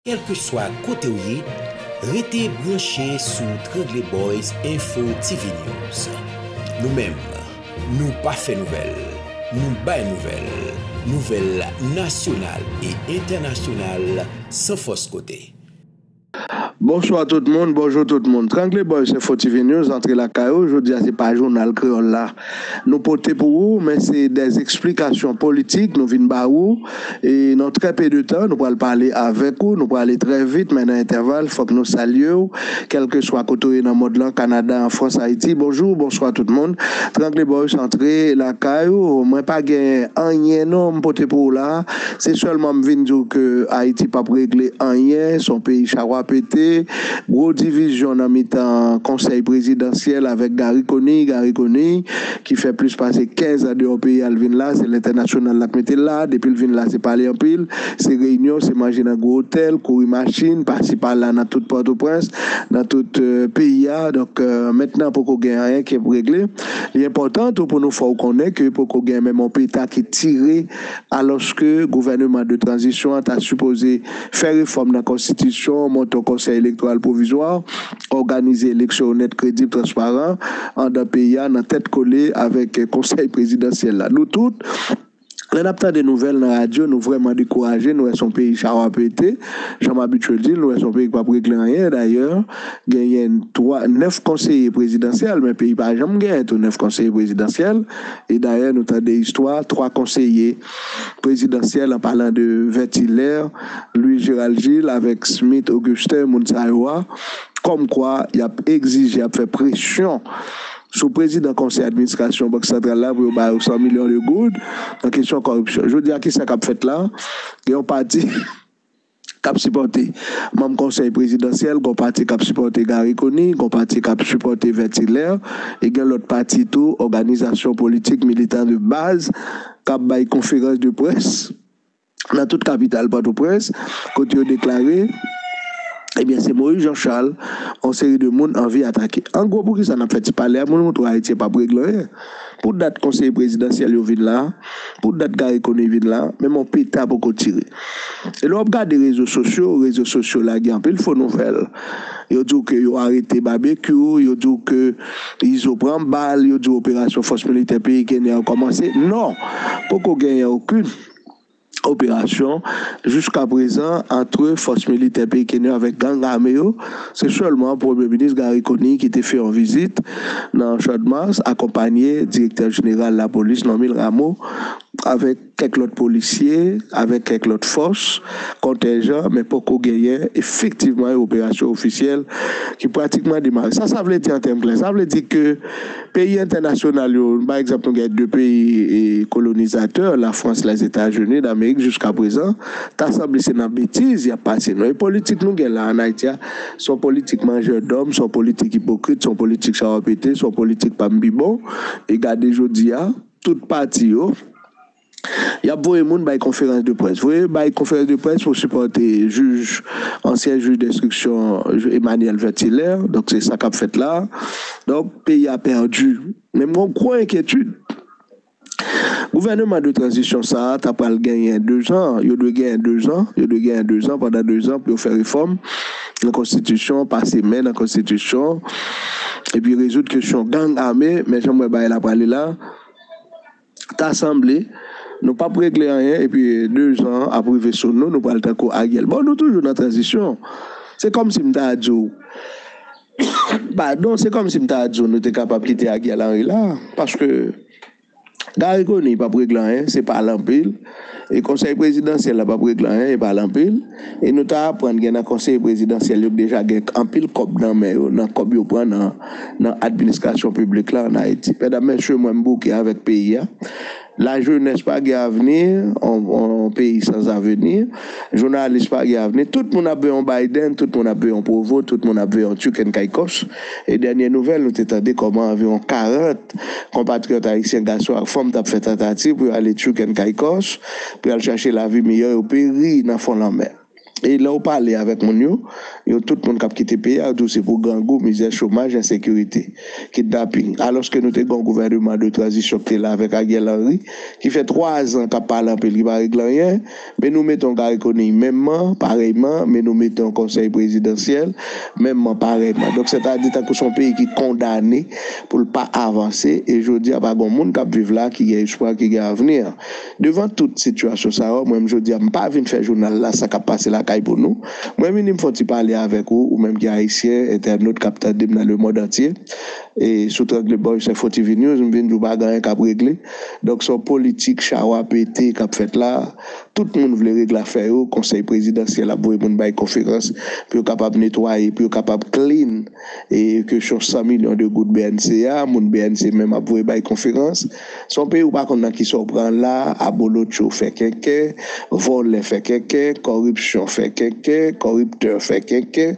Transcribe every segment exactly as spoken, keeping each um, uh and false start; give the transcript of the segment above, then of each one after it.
Kèlkeswa kote w ye, rete branche sou Trangle Boys Info T V News. Nou menm, nou pa fè nouvèl, nou bay nouvèl, nouvèl nasyonal e entènasyonal san fòs kote. Bonswa tout moun, bonjou tout moun. Trangle Boys Info T V News antre lakay ou. Jodi a se pa jounal kreyòl la nou pote pou ou, men se des explications politiques nou vin ba ou. E nan trè pe de tan, nou pral pale avèk ou, nou pral ale trè vit, men nan entèval, fòk nou salye w, kèlkeswa kote w ye nan mond lan, Kanada, an Frans, Ayiti. Bonjou, bonswa tout moun. Trangle Boys antre lakay ou. Mwen pa gen anyen non m pote pou ou la. Se sèlman m vin di w ke Ayiti p ap regle anyen, se yon peyi chawa pete, gwo divizyon nan mitan konsèy prezidansyèl avèk Garry Conille, Garry Conille ki fè plis pase kenz an deyò peyi a, l vin la, se lentènasyonal l ap mete l la, depi l vin la, se pale anpil, se reyinyon, se manje nan gwo otèl, kouri machin, pasi pala nan tout Pòtoprens, nan tout euh, peyi a. Donk, euh, mentnan poko gen anyen ki ap regle. Li enpòtan tou pou nou fè w konnen ke poko gen menm yon peta ki tire, alòske gouvèneman de tranzisyon an ta sipoze fè refòm nan konstitisyon, monte yon konsèy elektoral pwovizwa, òganize eleksyon onèt, kredib, transparan anndan peyi a, nan tèt kole avèk konsèy prezidansyèl la. Nou tout, lè n ap tande nouvèl nan radyo, nou vrèman dekouraje, nou wè se yon peyi chawa pete, jan m abitye di l, nou wè se yon peyi ki p ap regle anyen. Dayè, genyen twa, nèf konseye prezidansyèl, men peyi pa janm genyen tou nèf konseye prezidansyèl. E dayè, nou tande istwa twa konseye prezidansyèl, an palan de Vètilè, Louis Gérald Gilles avèk Smith Augustin, moun sa yo a, kòmkwa y ap egzije, y ap fè presyon sou prezidan konsèy administrasyon Bank Santral la pou yo ba yo san milyon de goud nan kesyon kòripsyon. Jodi a, kisa k ap fèt la? Gen yon pati k ap sipòte manm konsèy prezidansyèl, gen yon pati k ap sipòte Garry Conille, gen yon pati k ap sipòte Vètilè, e gen lòt pati tou, òganizasyon politik militan de baz k ap bay konferans de près nan tout kapital Pòtoprens, kote yo deklare, ebyen, se Moïse Jean Charles, yon seri de moun anvi atake. An gwo, poukisa n ap fè ti pale a? Moun montre Ayiti p ap regle anyen. Pou dat konseye prezidansyèl yo vin la, pou dat Garry Conille vin la, menm yon peta poko tire. E lè w ap gade rezo sosyo, rezo sosyo la gen anpil fo nouvèl. Yo di w ke yo arete Babekyou, yo di w ke Izo pran bal, yo di w operasyon fòs militè peyi Kenya yo kòmanse. Non, poko genyen okenn operasyon jiskaprezan antre fòs militè peyi Kenya avèk gang ame yo. Se sèlman Premye Minis Garry Conille ki te fè yon vizit nan Chadmas, akonpaye direktè jeneral lapolis Normil Rameau, avèk kèk lòt polisye, avèk kèk lòt fòs, kontenjan, men poko genyen efektivman yon operasyon ofisyèl ki pratikman demare. Sa sa vle di an tèm klè? Sa vle di ke peyi entènasyonal yo, pa egzanp, nou gen de peyi e, kolonizatè, Lafrans, Lèzetazini Damerik, jiskaprezan, ta sanble se nan betiz y ap pase nou. E politik nou gen la ann Ayiti a, se yon politik manjè dòm, se yon politik ipokrit, se yon politik chawa pete, se yon politik pa m pi bon. E gade jodi a, tout pati yo, y ap voye moun bay konferans de près. Voye bay konferans de près pou sipòte jij, ansyen jij denstriksyon Emmanuel Vètilè. Donk, se sa k ap fèt la. Donk, peyi a pèdi. Men m gen yon gwo enkyetid. Gouvèneman de tranzisyon sa a ta pral genyen dezan. Yo dwe genyen dezan. Yo dwe genyen dezan, pandan dezan, pou yo fè refòm nan konstitisyon, pase men nan konstitisyon, epi rezoud kesyon gang ame. Men jan m wè bagay la prale la, ta sanble nou p ap regle anyen, epi dezan ap rive sou nou, nou pral tankou Ariel. Bon, nou toujou nan tranzisyon. Se kòmsi m ta di w, padon, se kòmsi m ta di w nou te kapab kite Ariel Henry la, paske Garry Conille p ap regle anyen, se pale anpil. E konsèy prezidansyèl la p ap regle anyen, e pale anpil. E nou ta aprann gen nan konseye prezidansyèl yo ki deja gen anpil kòb nan men yo, nan kòb yo pran nan, nan administrasyon piblik la ann Ayiti. Medam, mesye, mwen m bouke avèk peyi a. Lajenès pa gen avni, on, on peyi san avni. Jounalis pa gen avni. Tout moun ap veye yon Biden, tout moun ap veye yon Provo, tout moun ap veye yon Turk and Caicos. E dènye nouvèl, nou te tande kòman anviwon karant konpatriyòt ayisyen, gason ak fanm, t ap fè tantativ pou yo ale Turk and Caicos, pou y al chache lavi miyò, yo peri nan fon lanmè. E lè w pale avèk moun yo, yo tout moun k ap kite peyi a, yo di w se pou grangou, mizè, chomaj, ensekirite, kidnaping. Alòske nou te gen yon gouvèneman de tranzisyon ki te la avèk Ariel Henry, ki fè twa zan k ap pale anpil, ki pa regle anyen, men nou mete yon Garry Conille menmman, parèyman, men nou mete yon konsèy prezidansyèl menmman, parèyman. Donk, sètadi, tankou se yon peyi ki kondane pou l pa avanse, e jodi a, pa gen moun k ap viv la ki gen espwa, ki gen avni. Devan tout sitiyasyon sa yo, mwen, jodi a, m pa vin fè jounal la, sa k ap pase lakay pou nou. Mwen, vini m fè yon ti pale avèk ou, ou menm ki ayisyen, entènot k ap tande m nan lemonn antye. E sou Trangle Boy, se Fo T V News, m vin di w pa gen anyen k ap regle. Donk, se yon politik chawa pete k ap fèt la. Tout moun vle regle afè yo. Konsèy prezidansyèl ap voye moun bay konferans pou yo kapab netwaye, pou yo kapab clean. E kesyon san milyon de goud B N C a, moun B N C menm ap voye bay konferans. Se yon peyi ou pa konn nan kisa w pran la, abolotcho fè kenken, vòlè fè kenken, kòripsyon fè kenken, kòriptè fè kenken.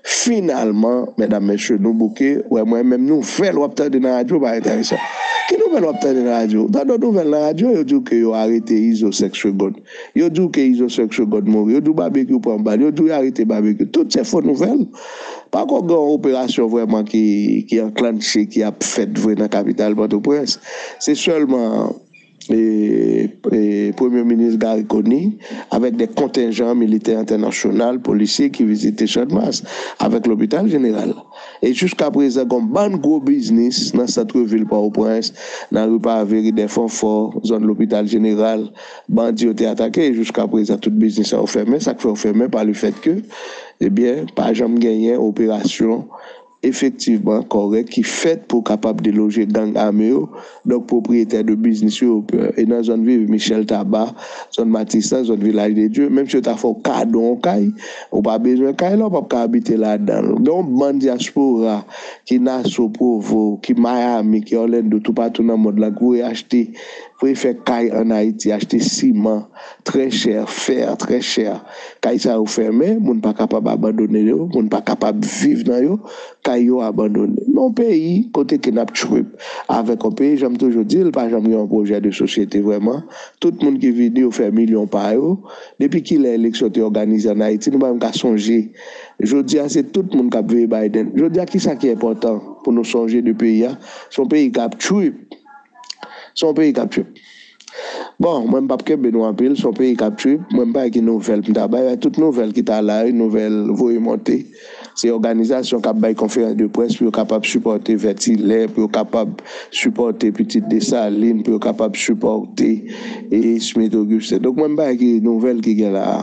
Finalman, medam, mesye, nou bouke. Wè, mwen menm, nouvèl w ap tande nan radyo pa enteresan. Ki nouvèl w ap tande nan radyo? Tande nouvèl nan radyo, yo di w ke yo arete Izo Sèk Segond. Yo di w ke Izo Sèk Segond mouri. Yo di w Babekyou pran bal. Yo di w yo arete Babekyou. Tout se fo nouvèl. Pako gen yon operasyon vrèman ki, ki anklanche, ki ap fèt vre nan kapital Pòtoprens. Se sèlman e, e, Premye Minis Garry Conille avèk de kontenjan militè entènasyonal, polisye ki vizite Channmas avèk Lopital Jeneral. E jiska prezan, gen yon bann gwo biznis nan sant vil Pòtoprens, nan ri Pave, ri dè Fanfò, zòn Lopital Jeneral, bandi yo te atake. E jiska prezan, tout biznis sa yo fèmen. Sa k fè yo fèmen? Pa lefèt ke, ebyen, pa janm genyen operasyon efektivman kòrèk ki fèt pou kapab deloje gang ame yo. Donk, pwopriyetè de biznis yo, yo pè. E nan zòn Viv Michel Taba, zòn Matissan, zòn Vilaj de Dye, menm si yo ta fè w kado yon kay, ou pa bezwen kay la, ou p ap ka abite ladan l. Gen yon bann dyaspora ki Nassau, Provo, ki Miami, ki Orlando, toupatou nan mond lan, ki voye achte, voye fè kay ann Ayiti, achte siman, trè chè, fè, trè chè. Kay sa yo fèmen, moun pa kapab abandone yo, moun pa kapab viv nan yo, kay yo abandone. Men yon peyi kote ke n ap trip avèk yon peyi, jan m toujou di l, pa janm gen yon pwojè de sosyete vrèman. Tout moun ki vini yo fè milyon pa yo. Depi kilè eleksyon te òganize ann Ayiti, nou pa menm ka sonje. Jodi a, se tout moun k ap veye Biden. Jodi a, kisa ki enpòtan pou nou sonje de peyi a? Se yon peyi k ap trip. Se yon peyi k ap trip. Bon, mwen, m p ap kenbe nou anpil, se yon peyi k ap trip. Mwen, m pa gen nouvèl pou m ta bay. Tout nouvèl ki ta la, nouvèl voye monte. Se òganizasyon k ap bay konferans de près pou yo kapab sipòte Vètilè, pou yo kapab sipòte Pitit Desalin, pou yo kapab sipòte, e, Smith Augustin. Donk, mwen, m pa gen nouvèl ki gen la a.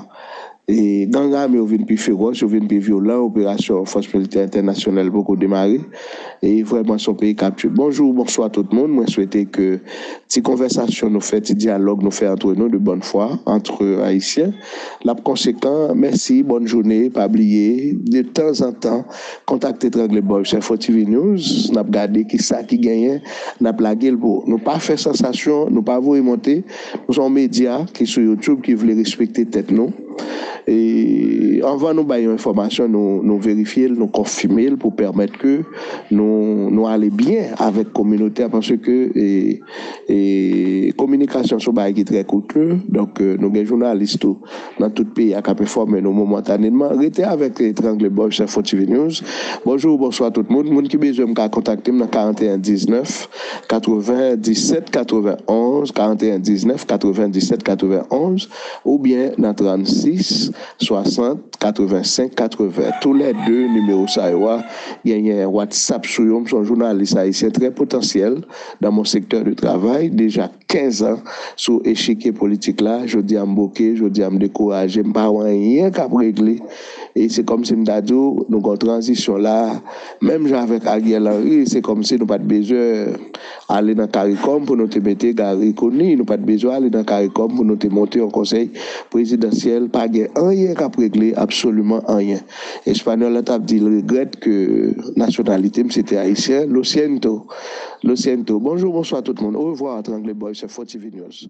E, gang ame yo vin pi fewòs, yo vin pi vyolan, operasyon fòs militè entènasyonal poko demare. E vrèman, se yon peyi k ap trip. Bonjou, bonswa tout moun. Mwen swete ke ti konvèsasyon nou fè, ti dyalòg nou fè antre nou de bòn fwa, antre Ayisyen, l ap konsekan. Mèsi, bòn jounen. Pa bliye, de tanzantan, kontakte Trangle Boy, se Fo T V News. N ap gade kisa ki genyen, n ap lage l pou ou. Nou pa fè sansasyon, nou pa voye monte. Nou se yon medya ki sou YouTube, ki vle respekte tèt nou. E anvan nou bay yon enfòmasyon, nou, nou verifye l, nou konfime l pou pèmèt ke nou, nou ale byen avèk kominote a, paske, e, e, kominikasyon se yon bagay ki trè koute. Donk, e, nou gen jounalis tou nan tout peyi a k ap enfòme nou momantaneman. Rete avèk, e, Trangle Boy, se Fo T V News. Bonjou, bonswa tout moun. Moun ki bezwen m ka kontakte m nan karanteyen diznèf, katrevenndisèt katrevenonz, karanteyen diznèf, katrevenndisèt katrevenonz, oubyen nan trannsis, swasant, katrevensenk, katreven. Toulède nimewo sa yo a genyen WhatsApp sou yo. M se yon jounalis ayisyen trè potansyèl dans mon secteur de travail. Deja kenz an sou echikye politik la. Jodi a m bouke, jodi a m dekouraje, m pa wè anyen k ap regle. E se kòmsi m ta di w, nou gen yon tranzisyon la, menm jan avèk Ariel Henry, se kòmsi nou pa t bezwen ale nan CARICOM pou nou te mete Garry Conille, nou pa t bezwen ale nan CARICOM pou nou te monte yon konsèy prezidansyèl, pa gen anyen k ap regle, absoliman anyen. Espanyòl la t ap di, l regrèt ke nasyonalite m se te ayisyen. Lo siento, lo siento. Bonjou, bonswa tout moun. Orevwa, Trangle Boy, se Fo T V News.